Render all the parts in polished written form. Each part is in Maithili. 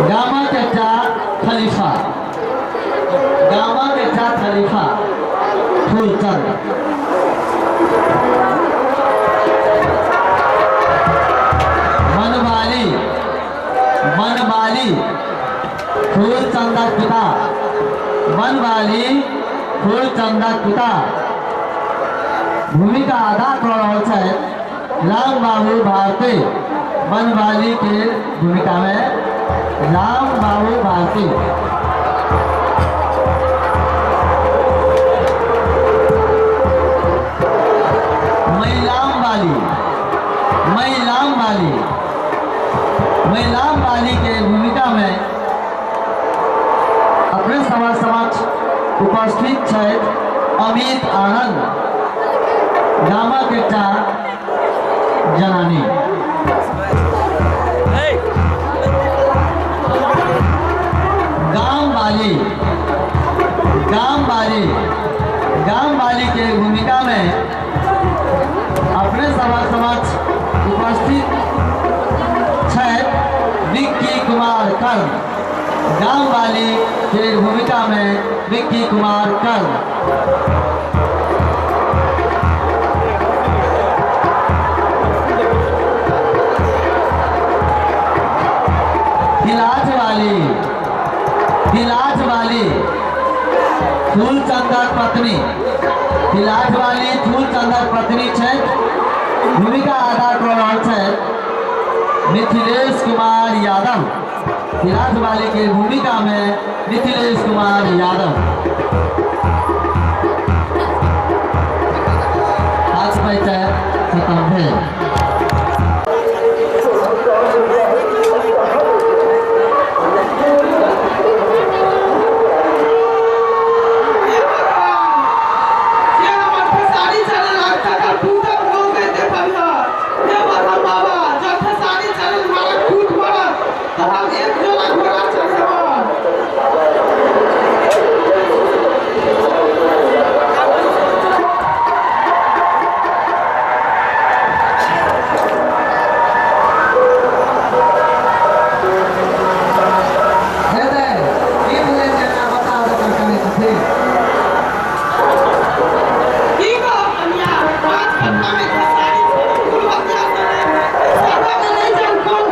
गामक एकटा खलीफा, गामक एकटा खलीफा फूलचंद। मनवाली, मनवाली फूलचंदक पिता, मनवाली फूलचंदक पिता। भूमिका अदा कऽ रहल छथि राम बाबू भारती। मनवाली के भूमिका में राम बाबू भारती। मैलाम वाली, मैलाम वाली, मैलाम वाली के भूमिका में अपने समाज समक्ष उपस्थित छथि अमित आनंद, गामक एकटा जनानी। गाम वाली, गाम वाली, गाम वाली के भूमिका में अपने सभा समक्ष उपस्थित छथि विक्की कुमार कर्ण। गाम वाली के भूमिका में विक्की कुमार कर्ण। तिलाठ वाली, तिलाठ वाली फूलचंदक पत्नी, तिलाठ वाली फूलचंदक पत्नी छथि। भूमिका अदा कऽ रहल छथि मिथिलेश कुमार यादव। तिलाठ वाली के भूमिका में मिथिलेश कुमार यादव। हाथ पैसा खत्म भेल। हे भगवान, जे हमर खेसारी चलल तकर पूतक लोग देखल। हे ब्रह्म बाबा, जब खेसारी चलल मारक पूत मरत तऽ हम एक जोड़ा घोड़ा चढ़ेबन। हे दाइ, की भेलै जे एना बताह जकाँ कनै छथिन? की कहब कनिया, 5 कट्ठा में खेसारी छल, फूलबतिया से सादा में नहीं जान कोन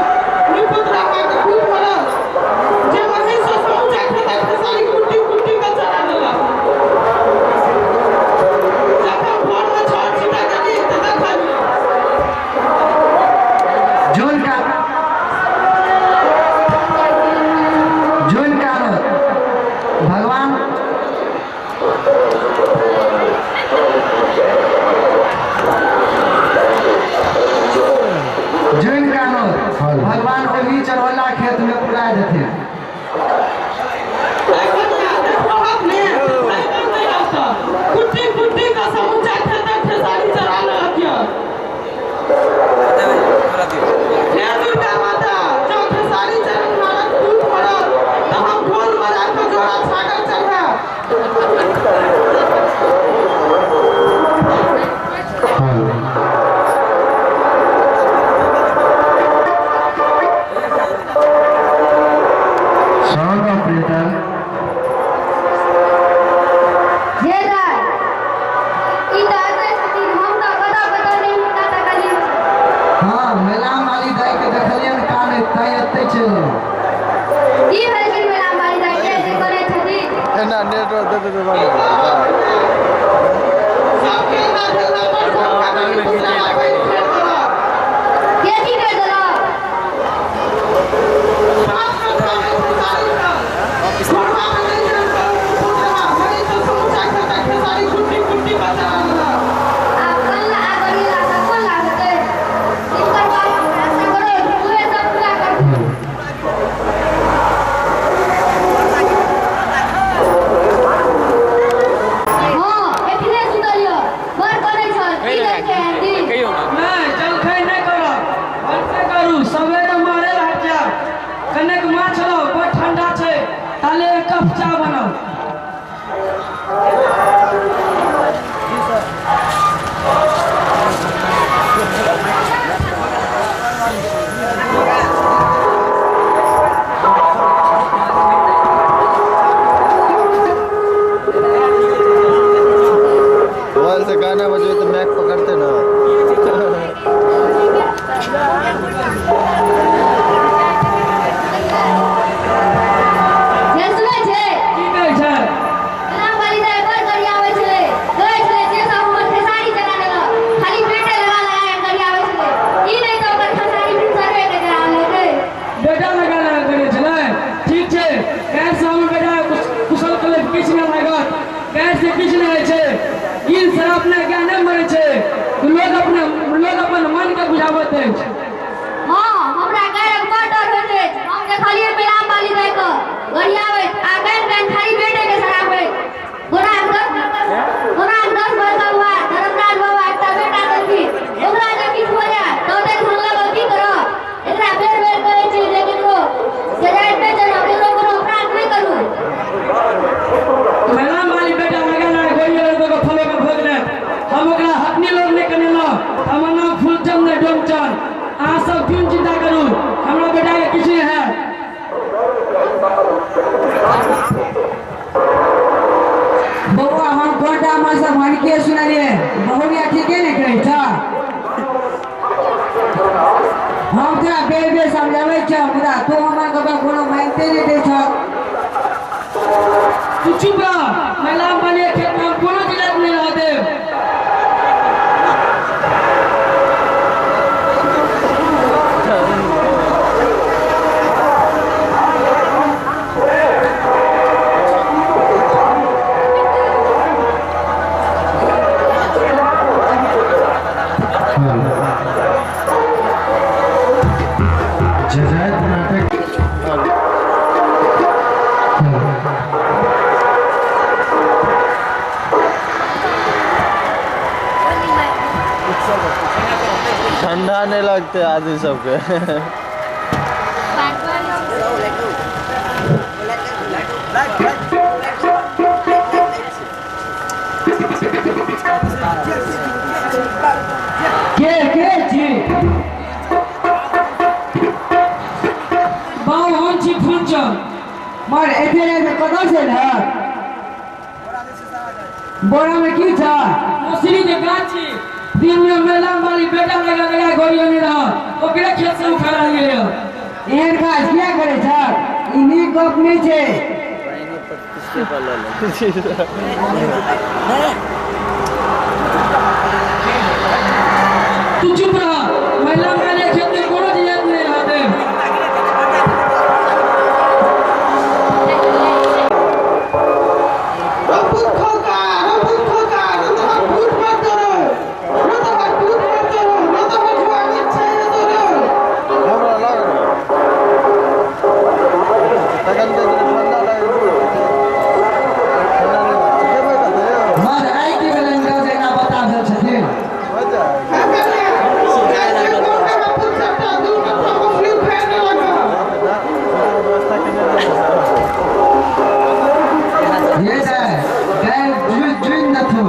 निपुत रहा के पूत मरल जे महीस से समूचा खेतक खेसारी कुट्टी कुट्टी के चरा देलक। जखन भोर में छाउर छिटा गेली तऽ देखलियै। जोन का जोन कानो, भगवान जोन कानो, भगवान ओही चढ़ौला खेत में पुरा देथिन। ए कनिया, देखबहक ने, नहि बनतै आब तऽ। कुट्टी कुट्टी के समूचा खेतक खेसारी चरा लेलक यऽ। हे दुर्गा माता, जँ खेसारी चरण मारक पूत मरत तऽ हम ढोल बजा कऽ जोड़ा छागर चढ़ायब। Sound operator. हे दाइ, ई तऽ एतै छथिन, हम तऽ कतऽ कतऽ नहि हुनका तकलियनि। हाँ, मेलाम वाली दाई के देखलियन कानैत, तैं एतै चलि एलहुँ। की भेलखिन मेलाम वाली दाइ के जे करै छथिन? एना नेटवर्क दे दे। सब खेलना खेलना पर सब कनि पुतरा पानि फेर देलक। के की करि देलक? 5 कट्ठा में खेसारी छल, घोड़वा में नहि जान कोन पुतरा महीस से समूचा खेतक खेसारी कुट्टी कुट्टी कऽ चरा लेलक। आब कल्ला आ गरीला सँ कोन लाभ हेतै? हिनकर बात आशा करो उहे सब पूरा करथिन। हँ, एखने सुतल यऽ, बड़ कनै छल। की जलखै आनि दी? नहि, जलखै नहि करब, भनसे करू। सवेरे मारे हाट जायब, कनेक माछ लाउ, बड़ ठंडा छै, ताले एक कप चाह बनाउ। गाय से किछु नहि होइ छै। गिल शराब ने गाय नहि मरै छै। लोग अपना लोग अपन मन के बुझाबैत अछि। हँ, हमरा गायक बड़ डर होइत अछि। हम देखलियै मेलाम वाली दाइ के गरियाबैत आ गानि गानि खाली बेटे के सरापैत। कोनाक दस कोनाक 10 बरखक बाद धर्मराज बाबा एकटा बेटा देलखिन। ओकरा जे किछु हो जाय तऽ ओतेक धन लऽ कऽ की करब? एकरा बेर बेर कहै छी जे केकरो जजाइत नहि चढ़ब, केकरो कोनो अपराध नहि करू। मेलाम वाली बेटा लगा लगा गोली लगा फलो के भोग लेत। हम ओकरा हटनी लोग नहि कनेलहुँ। हमर नाम फूलचंद नहि डोमचंद। अहाँ सब क्यों चिंता करू, हमरा बेटा के किछु नहि हैत। बौआ, हम कोनटा माँ सब भनके सुनलियै, बहुरिया ठीके ने कहै छ। हम तोरा बेर बेर समझाबै छौ, मुदा तू हमर गप कोनो मानिते नहि दै छौ। तू चुप रह। महिला वाली खेत में हम कोनो दिक्कत नहीं रह देब। जजात नाटक। ठंडा नहीं लगते आदमी सबके। के के छी? बाबू, हम छी फूलचंद। मर एते राति कतऽ छै ने? बोरा में की छ? मौसरी के गाछ छी। दिन में मेला वाली बेटा लगा लगा गोली नहीं रहा, ओकरे खेत से उखाड़ा गेलै। एहन काज किया करै छ? ई नीक गप नहि छै। तू चुप रह। महिला वाले खेत में कोनो दिक्कत नहीं रह देब। रपुत खोका, रपुत खोका, रो तोहर भूत मरतो रे, रो तोहर भूत मरतो रे, रो तोहर जुआनी छै रे तोरे। हमरा लग तखन तऽ ठंडा लागि ठंडा नहि जेबै कतऽ यौ? मर आइ की भेलै हिनका जे एना बता भेल छथिन? बच्चा। का करिया राति में कोन का रपुत सबटा 2 कट्ठा मछली उखाड़ि लेलक। व्यवस्था केने रहै। ये दाइ, गाय जुनि देथुन,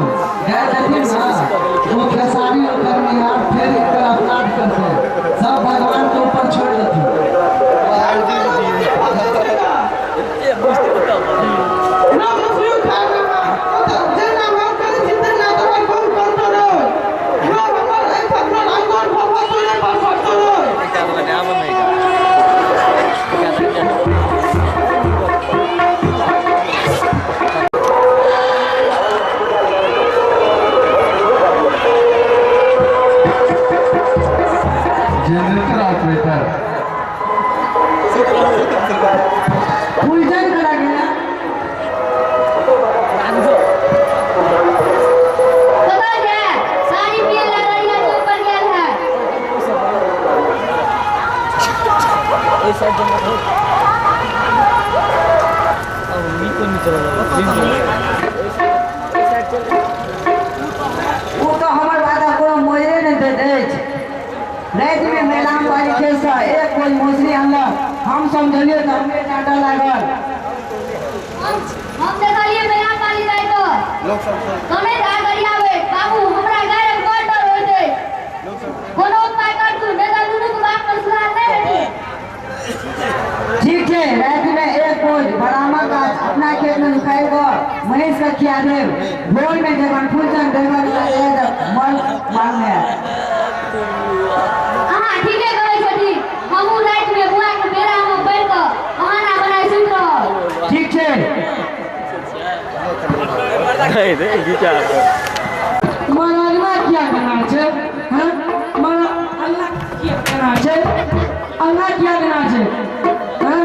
गाय देथिन ने ओ खेसारी ओकर निहार फेर हिनकर अपराध करतै। सब भगवान के ऊपर छोड़ि देथुन। ना मछली उखाड़ि लेलक जेना हम करै छी तेना तोहर बहु करतो रे। रो हमर एहि फसल अंगोर भऽ तोरे पर पड़तो रे। Generator operator. फूलचंद करा गेला। कतऽ छै? साड़ी पिए ला दरिया चौक पर गेल है। ओ तऽ हमर बात कोनो मोजरे नहि दैत अछि। रातिमे मेलाम वाली खेतसँ एक कोइ मौसरी अनलक, हम समझलियै तऽ हमरे डाँटऽ लागल। हम हम देखलियै मेलाम वाली दाइ के कनैत आ गरियाबैत। बाबू, हमरा गायक बड़ डर होइत अछि। कोनो उपाय करतू, नहि तऽ दुनूके बाप पर सुधार नहि हेतै। ठीक छै, रातिमे एक बोझ बरामक गाछ अपना खेतमे उखाड़ि कऽ महींसके खिया देब। भोरमे जखन फूलचंद ड्राइवर तऽ मर मारने आयत। अहाँ ठीके कहै छथिन। हमहूँ रातिमे बुआके बेरामे पड़ि कऽ बहाना बनाय सुति रहब। ठीक छै। नहीं रे घिचा। महाराजमा किया करना छै? हाँ, महाराज अल्लाह किया करना छै? अल्लाह किया करना छै? हाँ,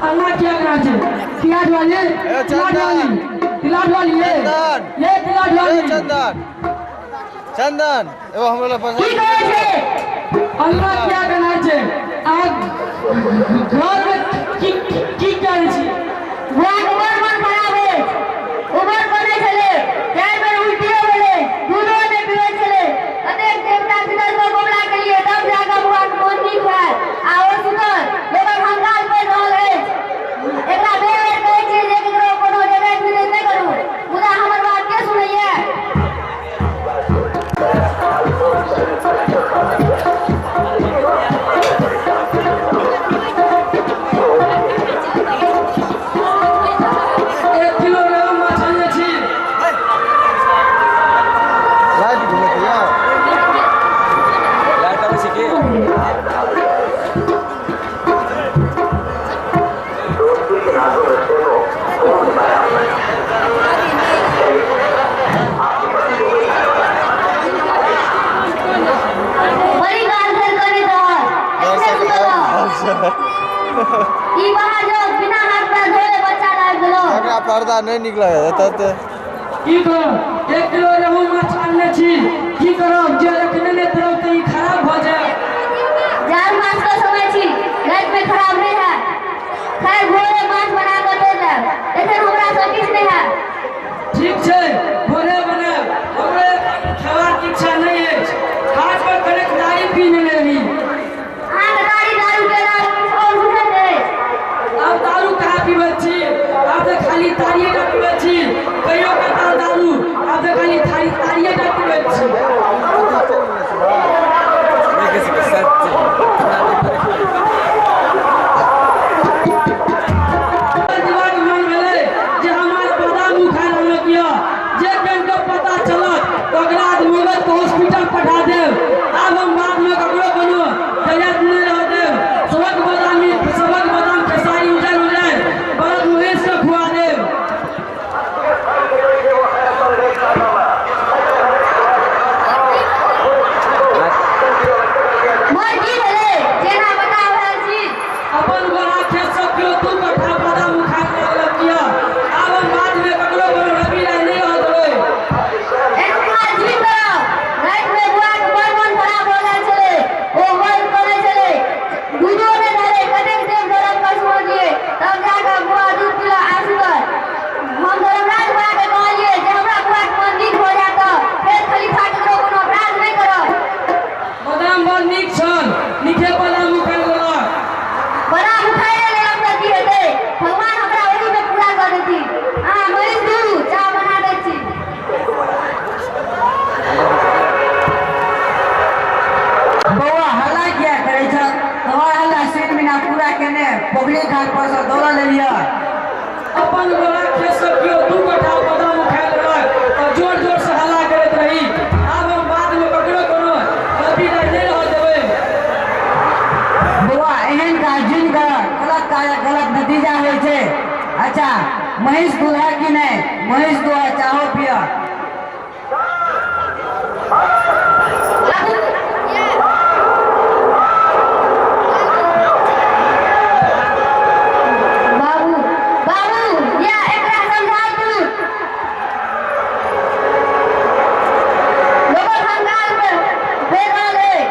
अल्लाह किया करना छै? प्याज वाले, प्याज वाली। तिलाठ वाली ये। चंदन। ये तिलाठ वाली। ए चंदन, चंदन एगो हमरा लग की प्रसाद। कहै छै? अल्लाह क्या करना छै आ घर में की की करै छी? बुआके बड़ मन खराब अछि। ओ बड़ कनै छलै, चारि बेर उल्टियो भेलै, दूधो नहि पीबै छलै। कतेक देवता पितरके कबुला केलियै तब जा कऽ बुआके मोन नीक भेल आ ओ सुतल। लोकक हंगाल पड़ि रहल अछि। एकरा बेर बेर कहै छियै जे ककरो कोनो जगह विदेश नहि करू, मुदा हमर बात के सुनैया? 1 किलो रेहू माछ आनने छी। लाइट घुमेतै यौ। लाइट अबै छै की? बड़ी काल धरि कनैत रहल। एखने सुतल रहल। ई बाहर जाउ, बिना हाथ पैर धोले बच्चा लागि गेलो। एकरा पर्दा नहि नीक लगैत तऽ। की करब, 1 किलो रेहू माछ आनने छी, की करब जे एखने नहि तरब तऽ ई खराब भऽ जायत। जाड़ मास के समय छी, राति में खराब नहीं है। खैर भोरे माछ बना कऽ दे देब, एखन हमरा सब किछु नहि है। ठीक छै, भोरे बनायब। हमरो एखन खेबाक इच्छा नहि अछि। हाथ पर कनेक दाढ़ी पी लेने रही। अहाँके दाढ़ी दारू के अलावा किछु आओर बुझैत अछि? आब दारू कहाँ पीबैत छी? आब तऽ खाली ताड़िए टा पीबैत छी। कहियो कताल दारू, आब तऽ खाली थारी ताड़िए टा पीबैत छी। दिमाग मन भेलै जे हमार बादाम उखाड़ि लेलक यऽ, जे कनिको पता चलत तऽ ओकरा मगधके हॉस्पिटल पठा देब। आब हम बादमे ककरो कोनो तैयार नहि रहऽ देब। सबक बादामी सबक बादाम खेसारी उजाड़ि उजाड़ि बड़द महींसके खुआ देब। मोर की भेलै जेना बता रहल छी? अपन गोरा खेतसँ केओ 2 कट्ठा बादाम उखाड़ि लेलक यऽ। आब हम बादमे ककरो कोनो रवि राय नहि रहऽ देबै। एखन जी करब। राति में बुआके बड़ मन खराब भऽ गेल छलै। ओ बड़ कनै छलै, दूधो नहि धरै। कतेक देव धरम पर सुनलियै तब जा कऽ बुआ दूध पीलक आ सुतल। हम धर्मराज बुआके कहलियै जे हमरा बुआके मन नीक भऽ जायत तऽ फेर खलीफा ककरो कोनो अपराध नहि करब। बादाम बड़ नीक छल, नीके बादाम उखाड़ि लेलक। बादाम उखाड़ि लेलक तऽ की हेतै? भगवान हमरा ओहिमे पूरा कऽ देथिन। अहाँ महींस दूहू, चाह बना दै छी। बौआ, हल्ला किया करै छ? तोहर हल्ला सुनि बिना पूरा केने पोखरि घाट पर से दौड़ल एलियै। अपन गोरा खेतसँ केओ 2 कट्ठा बादाम उखाड़ि लेलक तऽ जोर जोरसँ हल्ला करैत रही। आब हम बादमे ककरो कोनो रवि राय नहि रहऽ देबै। बौआ, एहन काज जुनि कर, गलत काजक गलत नतीजा होइ छै। अच्छा, महींस दूह कि नहि? महींस दूह, चाहो पिय। बाबू बाबू, या एकरा समझाउ तू। लोकक हंगाल पर भेल रहल अछि।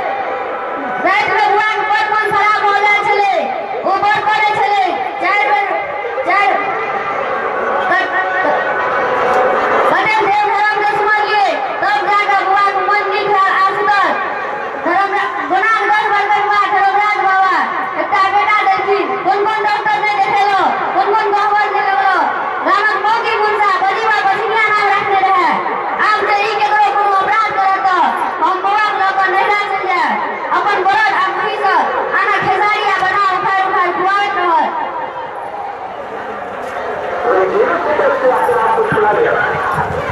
राति में बुआके बड़ मन खराब भऽ गेल छलै। ओ बड़ कनै छलै। चारि बेर चारि कतेक देव धर्म के सुनलियै तब जा कऽ बुआके मन नीक भेल आ सुतल। धर्म गोनाक 10 बरखक बाद धर्मराज बाबा एकटा बेटा देलखिन। कोन कोन डॉक्टर नहि देखेलहुँ, कोन कोन गहबर नहि लगलहुँ। गामक मौगी मुनसा बजीबा बझिनिया नाम राखने रहै। आब जे ई ककरो कोनो अपराध करत तऽ हम बौआके लऽ कऽ नैहरा चलि जायब। अपन बरद आ महींस आना खेसारी आ बना उखाड़ि उखाड़ि खुआबैत रहत।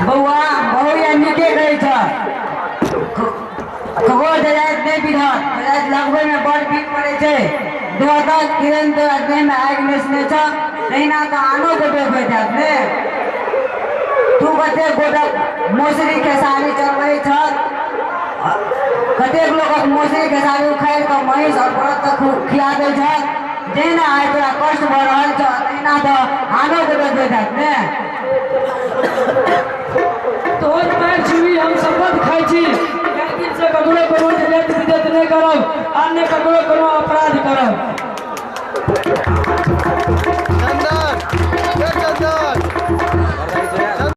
बौआ, बहुया नीके कहै छ। ककरो जजाइत नहि बिधत, जजाइत लगबैमे बड़ बीत पड़ै छै। दोहतक किरण तोरा देहमे आगि नेसने छ, तहिना तऽ आनो गोटे होइत हैत ने। तू कतेक गोटक मौसरी खेसारी चढ़बै छह, कतेक लोकक मौसरी खेसारी उखाड़ि कऽ महींस आओर बरद तक खिया दै छह। जहिना आइ तोरा कष्ट भऽ रहल छह तहिना तऽ आनो गोटे होइत हैत ने। तोहर पैर छुई हम।